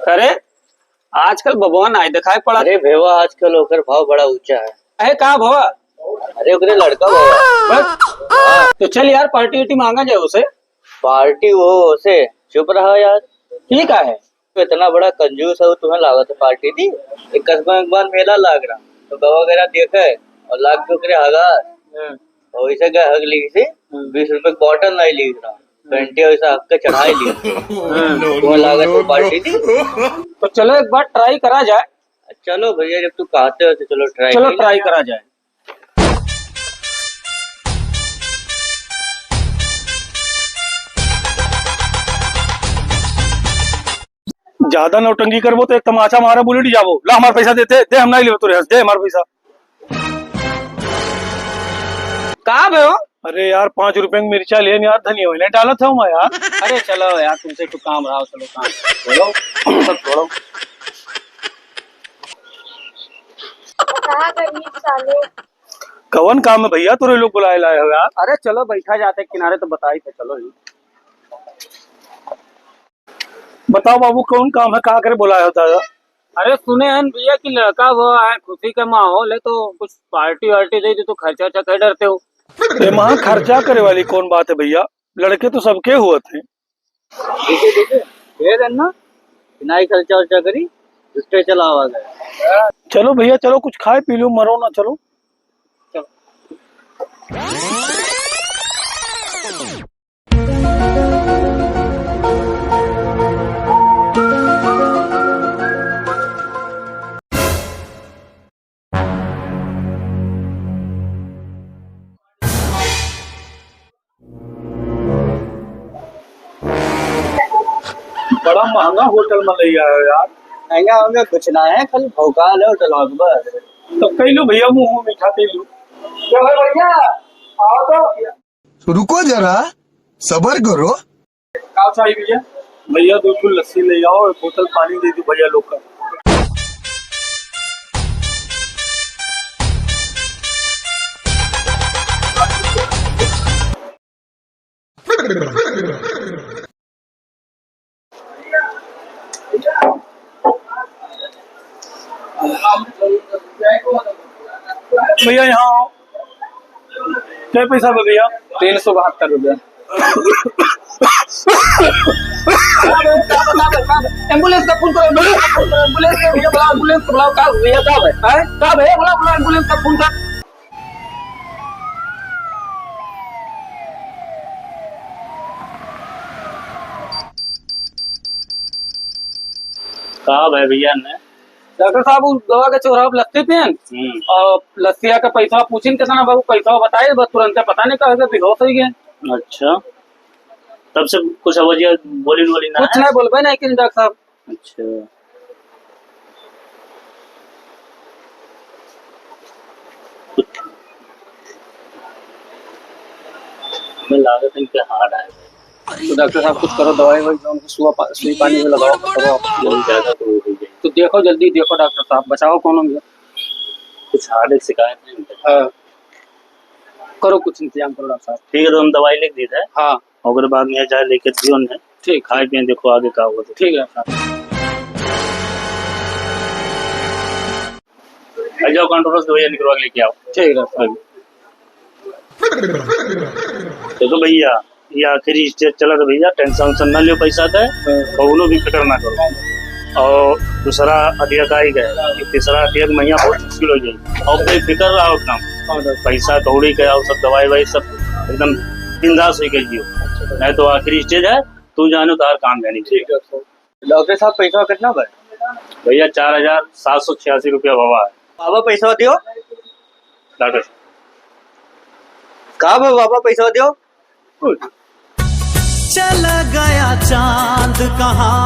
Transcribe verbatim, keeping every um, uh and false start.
अरे, आजकल बबुआ नाहीं दिखाई पड़ा। अरे भेवा, आजकल ओकर भाव बड़ा ऊंचा है। अरे का भवा? अरे ओकरे लड़का भवा। बस? हाँ। तो चल यार, पार्टी वार्टी मांगा जाए उसे। पार्टी वो उसे, चुप रहा यार। ठीक है। तो इतना बड़ा कंजूस है, वो तुम्हें लागत है पार्टी दी? एक कस्बा में एक बार मेला लाग रहा, तो गवा गैरा देखे और लाग के ओकरे हगा। हाँ। और इसे गए हग ली से, हाँ। बीस रुपए की बॉटल नहीं ली रहा, हाँ। पेंटिया वैसा हग के चढ़ाई ली। हाँ। तुम्हें लागत है पार्टी दी? तो चलो एक बार ट्राई करा जाए। चलो भैया, जब तू कहते हो तो चलो ट्राई चलो कर ट्राई लेंगे। करा जाए। ज्यादा नौटंकी करबो तो एक तमाचा मारा बुलेट जाबो। ला हमार पैसा देते, दे, हम नहीं लेबो तोरे हंस, दे हमार पैसा। का भयो? अरे यार, पाँच रुपए में मिर्चा लेन यार, धनिया वाले डालत हूँ मैं यार। अरे चलो यार, तुमसे तो काम रहा, चलो काम। बोलो, सब छोड़ो। कहाँ गई साले? कवन काम है भैया, तोरे लोग बुलाए लाए हो यार? अरे चलो, बैठा जाते किनारे तो बताई थे, चलो ही। बताओ बाबू, कौन काम है, का करे बुलाए हो दादा? अरे सुने हन भैया कि लड़का वो है, खुशी का माहौल है, तो कुछ पार्टी वार्टी दे दे, तो खर्चा वर्चा कर डरते हो। ए माँ, खर्चा करे वाली कौन बात है भैया, लड़के तो सबके हुए थे। देखिए, देखिए, दे देना, ना ही खर्चा वर्चा करी, झुट्टे चला आवा गया। चलो भैया, चलो कुछ खाए पी लो, मरो ना, चलो। चलो। बड़ा महंगा होटल में ले आयो यार। महंगा होंगे कुछ ना है, खाली भौकाल है होटल में बस। तो कई लो भैया, मुंह मीठा पी लो। क्या भाई भैया, आओ तो। रुको जरा, सबर करो। का चाहिए भैया? भैया, दो ठो लस्सी ले आओ, एक बोतल पानी दे दो भैया लोग का। भैया, यहाँ आओ। क्या पैसा बा भैया? तीन सौ बहत्तर रुपया। एम्बुलेंस का फोन करो, एम्बुलेंस का फोन करो, एम्बुलेंस का भैया बुलाओ, एम्बुलेंस को बुलाओ, का भैया, का है? हैं? का भैया, बुलाओ, बुलाओ, एम्बुलेंस का फोन कर। का भाई भैया ने? डॉक्टर साहब, उ दवा के चोरा लस्सी पियन हम्म। और लस्सिया का पैसा पूछिन कितना बाबू, पैसा बताए, बस तुरंत पता नहीं कहे से बेहोश हो गए। अच्छा, तब से कुछ आवाज बोली बोली ना कुछ है? नहीं बोलबे नहीं कि डॉक्टर साहब। अच्छा। हमें लागत है कि हार्ड आए। तो डॉक्टर साहब कुछ करो, दवाई ववाई जो उनको सुआ पा-, सुई पानी में लगाओ, करो आप। बहुत ज्यादा तो हो गई है। तो देखो, जल्दी देखो डॉक्टर साहब, बचाओ कोनो भी। कुछ हार्ड की शिकायत नहीं है। हाँ। करो कुछ इंतजाम करो डॉक्टर साहब। ठीक है, तो हम दवाई लिख दी है। हाँ। ओकरे बाद में जाए लेके दियो ने। ठीक। खाए पिए देखो आगे का होगा। ठीक है। आ जाओ कंट्रोल से दवाई निकलवा के लेके आओ। ठीक है। हाँ। देखो भैया, ये आखिरी स्टेज चला था भैया, टेंशन वेंशन ना लियो पैसा का, हाँ। कौनो भी फिक्र ना करो। और दूसरा अटैक आई गए, तीसरा अटैक में यहाँ बहुत मुश्किल हो जाए। और कोई फिक्र रहा उतना, हाँ, डॉक्टर। पैसा कौड़ी का और सब दवाई वाई सब एकदम बिंदास हो गई हो। अच्छा। नहीं तो आखिरी स्टेज है, तू जानो तार काम जानी। ठीक है सर। डॉक्टर साहब, पैसा कितना बा? भैया, चार हजार सात सौ छियासी रुपया बाबा है। बाबा, पैसा दियो। डॉक्टर साहब। का बा बाबा, पैसा दियो। चला गया चांद कहाँ?